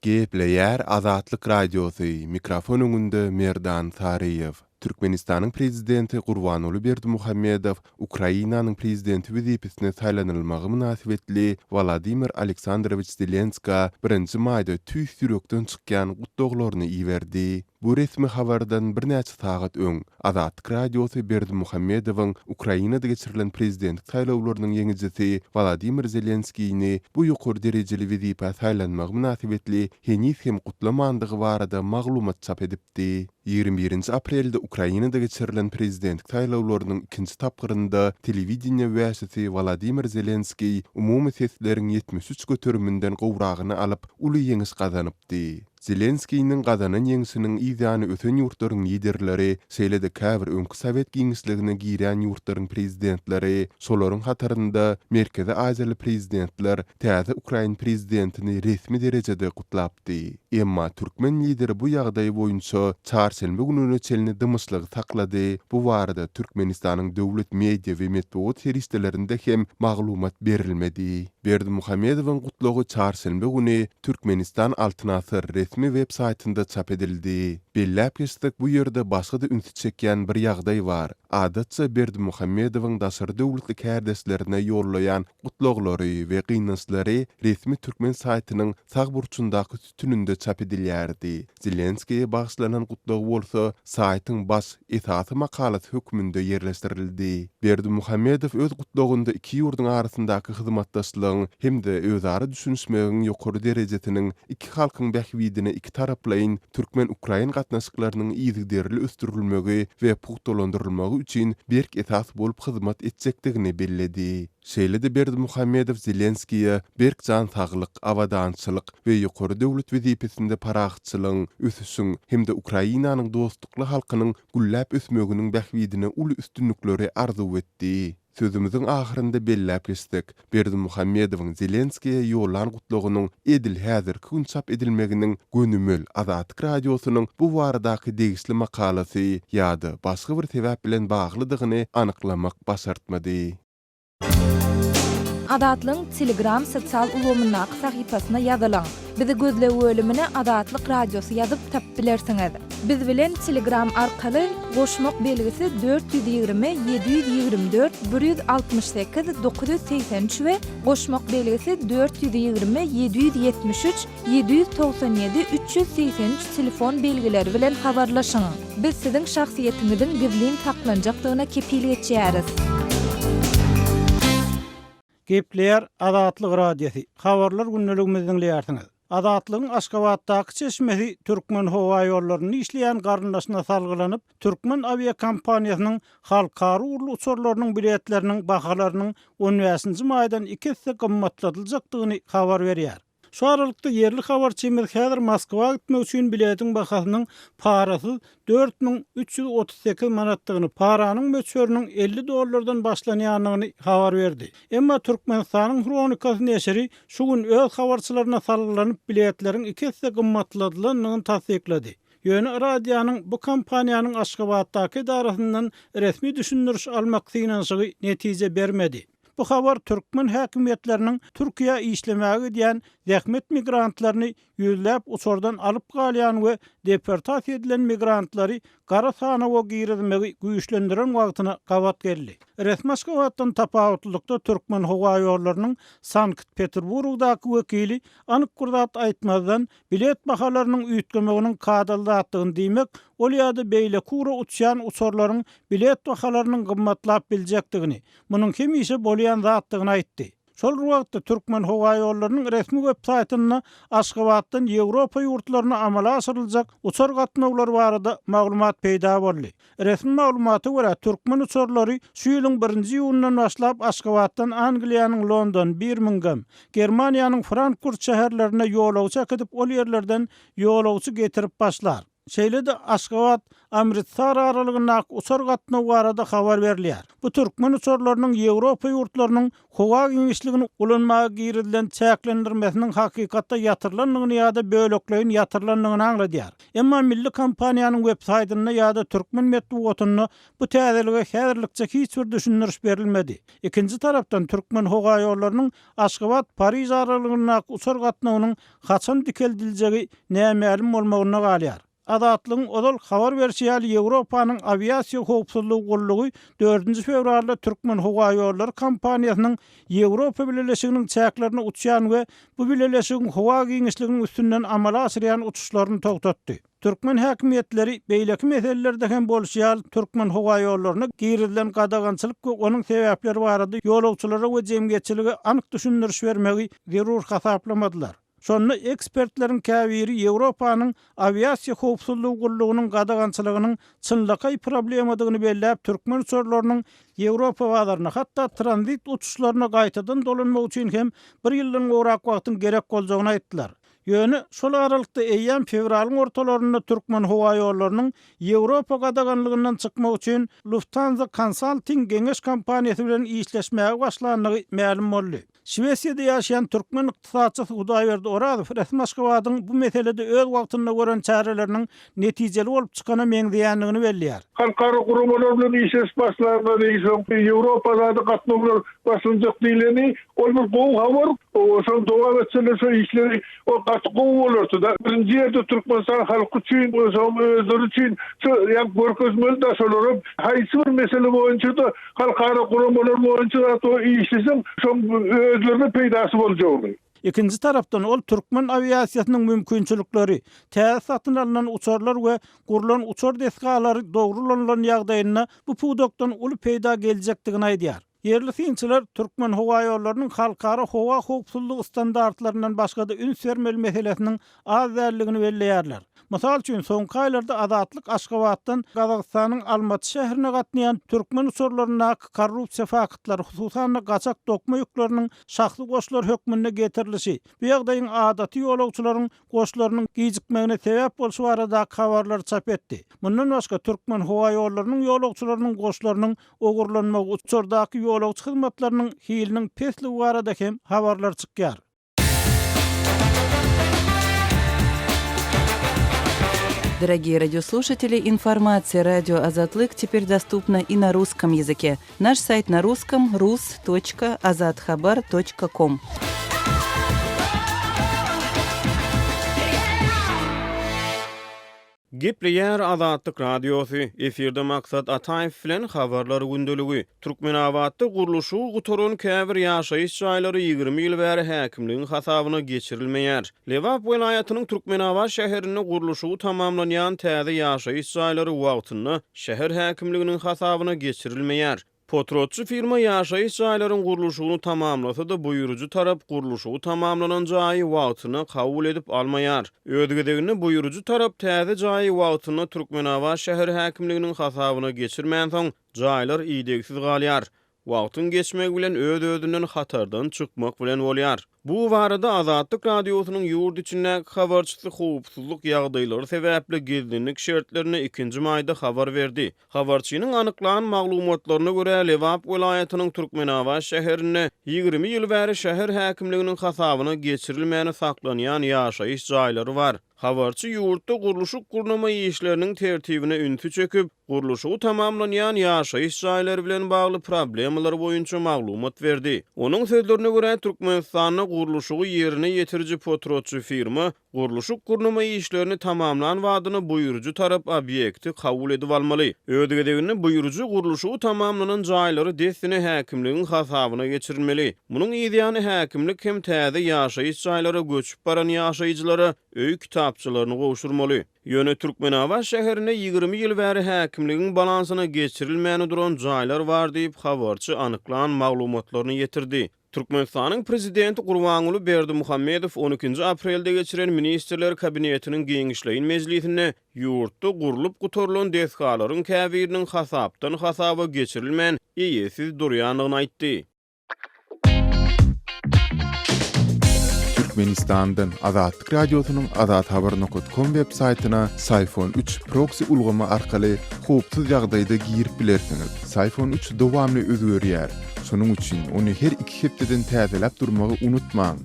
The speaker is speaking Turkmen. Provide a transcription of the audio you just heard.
Gepleýär Azatlyk Radiosy, mikrofon öňünde Merdan Saryýew. Türkmenistanyň Prezidenti Gurbanguly Berdimuhamedow Ukrainanyň Prezidenti wezipesine saýlanylmagy mynasybetli Wolodymyr Aleksandrowiç Zelenskä birinji maýda tüýs ýürekden çykýan gutlaglaryny iberdi. Bu resmi habardan birnäçe sagat öň, Azatlyk Radiosy Berdimuhamedowyň Ukrainada geçirilen prezidentlik saýlawlarynyň ýeňijisi Wolodymyr Zelenskiýni bu ýokary derejeli wezipä saýlanmagy mynasybetli heniz hem gutlamandygy barada maglumat çap edipdi. 21 nji aprelde Ukrainada geçirilen prezidentlik saýlawlarynyň ikinji tapgyrynda telewideniýe wäşisi Wolodymyr Zelenskiý umumy sesleriň 73 göteriminden gowragyny alyp, uly ýeňiş gazanypdy. Zelenskiýniň gazanan ýeňşiniň yzýany ösen ýurtlaryň liderleri, şeýle-de käbir öňki sowet giňişligine girýän ýurtlaryň prezidentleri, şolaryň hatarynda Merkezi Aziýaly prezidentler täze ukrain prezidentini resmi derejede gutlapdy. Emma türkmen lideri bu ýagdaý boýunça çarşenbe gününe çenli dymyşlygy saklady, bu barada Türkmenistanyň döwlet media we metbugat serişdelerinde hem maglumat berilmedi. Berdimuhamedowyň gutlagy çarşenbe güni Türkmenistan Altyn Asyr resmi web saýtynda çap edildi. Belläp geçsek, bu ýerde başga-da ünsi çekýän bir ýagdaý bar. Adatça Berdimuhamedowyň daşary döwletli kärdeşlerine ýollaýan gutlaglary we gynançlary resmi türkmen saýtynyň sag burçundaky sütüninde çap edilýärdi. Zelenskiýe bagyşlanan gutlag bolsa saýtyň baş, esasy makalasy hökmünde ýerleşdirildi. Berdimuhamedow öz gutlagynda iki ýurduň arasyndaky hyzmatdaşlygyň hem-de özara düşünişmegiň ýokary derejesiniň iki halkyň bähbidine ikitaraplaýyn türkmen-ukrain gatnaşyklarynyň yzygiderli ösdürilmegi we pugtalandyrylmagy üçin berk esas bolup hyzmat etjekdigini belledi. Şeýle-de Berdimuhamedow Zelenskiýe berk jan saglyk, abadançylyk we ýokary döwlet wezipesinde parahatçylygyň, ösüşiň hem-de Ukrainanyň dostlukly halkynyň gülläp ösmeginiň bähbidine uly üstünlikleri arzuw etdi. Sözümiziň ahyrynda belläp geçsek, Berdimuhamedowyň Zelenskiýe ýollan gutlagynyň edil häzirki gün çap edilmeginiň gönümel Azatlyk Radiosynyň bu baradaky degişli makalasy ýa-da başga bir sebäp bilen baglydygyny anyklamak başartmady. Azatlygyň Telegram sosial ulgamyndaky sahypasyna ýazylyň. Bizi gözleg bölümine Azatlyk Radiosy ýazyp tapyp bilersiňiz. Biz bilen Telegram arkaly goşmak belgisi 420 724 168 983 we goşmak belgisi 420 773 797 383 telefon belgileri bilen habarlaşyň. Biz siziň şahsyýetiňiziň gizlin saklanjakdygyna kepil geçýäris. Gepleýär Azatlyk Radiosy, Habarlar gündeligimizi diňleýärsiňiz. Azatlygyň Aşgabatdaky çeşmesi Türkmenhowaýollarynda işleýän garyndaşyna salgylanyp, türkmen awiakompaniýasynyň halkara ugurly uçarlarynyň biletleriniň bahalarynyň on bäşinji maýdan iki esse gymmatladyljakdygyny habar berýär. Şu aralykda, ýerli habarçymyz häzir Moskwa gitmek üçin biletiň bahasynyň parasyz 4338 manatdygyny, paranyň möçberiniň 50 dollardan başlanýandygyny habar berdi. Emma Türkmenistanyň Hronikasy neşiri şu gün öz habarçylaryna salgylanyp, biletleriň iki esse gymmatladylandygyny tassyklady. Ýöne radionyň bu kompaniýanyň Aşgabatdaky edarasyndan resmi düşündiriş almak synanyşygy netije bermedi. Bu habar türkmen häkimiýetleriniň Türkiýä işlemäge gidýän zähmet migrantlaryny ýüzläp uçardan alyp galýan we deportasiýa edilen migrantlary gara sanawa girizmegi güýçlendiren wagtyna gabat geldi. Resmi Aşgabatdan tapawutlylykda Türkmenhowaýollarynyň Sankt-Peterburgdaky wekili anyk bir zat aýtmazdan, Bilet bahalarynyň üýtgemeginiň kadaly zatdygyny diýmek, ol ýa-da beýleki ugra uçýan uçarlaryň bilet bahalarynyň gymmatlap biljekdigini, munuň hemişe bolýan zatdygyny aýtdy. Şol bir wagtda, Türkmenhowaýollarynyň resmi web saýtynda Aşgabatdan Ýewropa ýurtlaryna amala aşyryljak uçar gatnawlary barada maglumat peýda boldy. Resmi maglumata görä, türkmen uçarlary şu ýylyň birinji iýunyndan başlap Aşgabatdan Angliýanyň London, Birmingem, Germaniýanyň Frankfurt şäherlerine ýolagçy äkidip, ol ýerlerden ýolagçy getirip başlar. Şeýle-de Aşgabat, Amritsar aralygyndaky uçar gatnawy barada habar berilýär. Bu türkmen uçarlarynyň Ýewropa ýurtlarynyň howa giňişligini ulanmaga girizilen çäklendirmesiniň hakykatda ýatyrylandygyny ýa-da bölekleýin ýatyrylandygyny aňladýar. Emma milli kompaniýanyň web saýtynda ýa-da türkmen metbugatynda bu täzelige häzirlikçe hiç bir düşündiriş berilmedi. Ikinji tarapdan, Türkmenhowaýollarynyň Aşgabat, Pariž aralygyndaky uçar gatnawynyň haçan dikeldiljegi nämälim bolmagynda galýar. Azatlygyň ozal habar berşi ýaly, Ýewropanyň Awiasiýa howpsuzlygy gullugy dördünji fewralda Türkmenhowaýollary kompaniýasynyň Ýewropa Bileleşiginiň çäklerine uçýan we bu bileleşigiň howa giňişliginiň üstünden amala aşyrýan uçuşlaryny togtatdy. Türkmen häkimiýetleri beýleki meselelerde hem bolşy ýaly, Türkmenhowaýollaryna girizilen gadagançylyk we onuň sebäpleri barada ýolagçylara we jemgyýetçilige anyk düşündiriş bermegi zerur hasaplamadylar. Şonda ekspertleriň käbiri Ýewropanyň Awiasiýa howpsuzlygy gullugynyň gadagançylygynyň çynlakaý problemadygyny belläp, türkmen uçarlarynyň Ýewropa bazaryna, hatda tranzit uçuşlaryna gaýtadan dolanmak üçin hem bir ýyldan gowrak wagtyň gerek boljagyny aýtdylar. Ýöne şol aralykda eýýäm fewralyň ortalarynda Türkmenhowaýollarynyň Ýewropa gadaganlygyndan çykmak üçin Lufthansa Consulting geňeş kompaniýasy bilen işleşmäge başlandygy mälim boldy. Şwesiýada ýaşaýan türkmen ykdysatçysy Hudaýberdi Orazow resmi Aşgabadyň bu meselede öz wagtynda gören çäreleriniň netijeli bolup çykana meňzeýändigini belleýär. Halkara guramalar bilen işleşip başlanlary, soň Ýewropa zady gatnawlar başlanjak diýleni, ol bir gowy habar. Şony dowam etseler şo işleri ol gaty gowy bolardy-da. Birinji ýerde Türkmenistan halky üçin, soň özleri üçin şo ýa görkezmeli-da şolara haýsy bir mesele boýunça-da halkara guramalar boýunça zat işleseň şoň özlerine peýdasy boljagyny. Ikinji tarapdan, ol türkmen awiasiýasynyň mümkinçilikleri, täze satyn alnan uçarlar we gurlan uçar desgalary dogry ulanylan ýagdaýynda bu pudakdan uly peýda geljekdigini aýdýar. Ýerli synçylar Türkmenhowaýollarynyň halkara howa howpsuzlygy standartlaryndan başga-da üns bermeli meselesiniň az däldigini belleýärler. Mysal üçin, soňky aýlarda Azatlyk Aşgabatdan Gazagystanyň Almaty şäherine gatnaýan türkmen uçarlaryndaky korrupsiýa faktlary, hususan-da gaçak dokma ýükleriniň şahsy goşlar hökmünde getirilişi, bu ýagdaýyň adaty ýolagçylaryň goşlarynyň gijikmegine sebäp bolşy baradaky habarlary çap etdi. Mundan başga, Türkmenhowaýollarynyň ýolagçylarynyň goşlarynyň ogurlanmagy, uçardaky ýolagçy hyzmatlarynyň hiliniň pesligi barada hem habarlar çykýar. Дорогие радиослушатели, информация радио Азатлык теперь доступна и на русском языке. Наш сайт на русском rus.azathabar.com. Gepleýär Azatlyk Radiosy, efirde Maksat Ataýew bilen Habarlar gündeligi. Türkmenabatda gurluşygy gutaran käbir ýaşaýyş jaýlary 20 ýyl bäri häkimligiň hasabyna geçirilmeýär. Lebap welaýatynyň Türkmenabat şäherinde gurluşygy tamamlanýan täze ýaşaýyş jaýlary wagtynda şäher häkimliginiň hasabyna geçirilmeýär. Potratçy firma ýaşaýyş jaýlaryň gurluşygyny tamamlasa-da, buýrujy tarap gurluşygy tamamlanan jaýy wagtynda kabul edip almaýar. Öz gezeginde buýrujy tarap täze jaýy wagtynda Türkmenabat şäher häkimliginiň hasabyna geçirmänsoň, jaýlar idegsiz galýar. Wagtyň geçmegi bilen öz-özünden hatardan çykmak bilen bolýar. Bu barada Azatlyk Radiosynyň ýurt içindäki habarçysy howpsuzlyk ýagdaýlary sebäpli gizlinlik şertlerinde ikinji maýda habar berdi. Habarçynyň anyklan maglumatlaryna görä, Lebap welaýatynyň Türkmenabat şäherinde 20 ýyl bäri şäher häkimliginiň hasabyna geçirilmäni saklanýan ýaşaýyş jaýlary bar. Habarçy ýurtda gurluşyk-gurnama işleriniň tertibine ünsi çekip, gurluşygy tamamlanýan ýaşaýyş jaýlary bilen bagly problemalar boýunça maglumat berdi. Onuň sözlerine görä, Türkmenistanda gurluşygy ýerine ýetiriji potratçy firma gurluşyk-gurnama işlerini tamamlan badyna buýrujy tarap obýekti kabul edip almaly. Öz gezeginde buýrujy gurluşygy tamamlanan jaýlary dessine häkimligiň hasabyna geçirilmeli. Munuň yzýany häkimlik hem täze ýaşaýyş jaýlara göçüp baran ýaşaýjylara öý kitapçalaryny gowşurmaly. Ýöne Türkmenabat şäherinde 20 ýyl bäri häkimligiň balansyna geçirilmäni duran jaýlar bar diýip, habarçy anyklan maglumatlaryny ýetirdi. Türkmenistanyň Prezidenti Gurbanguly Berdimuhamedow on ikinji aprelde geçiren Ministrler Kabinetiniň giňişleýin mejlisinde ýurtda gurlup gutarylan desgalaryň käbiriniň hasapdan hasaba geçirilmän, eýesiz durýandygyny aýtdy. Türkmenistandan Azatlyk Radiosynyň azathabar nokat kom web saýtyna Syfon üç proksi ulgamy arkaly howpsuz ýagdaýda girip bilersiňiz. Syfon üç dowamly özgerýär. Şonuň üçin ony her iki hepdeden täzeläp durmagy unutmaň.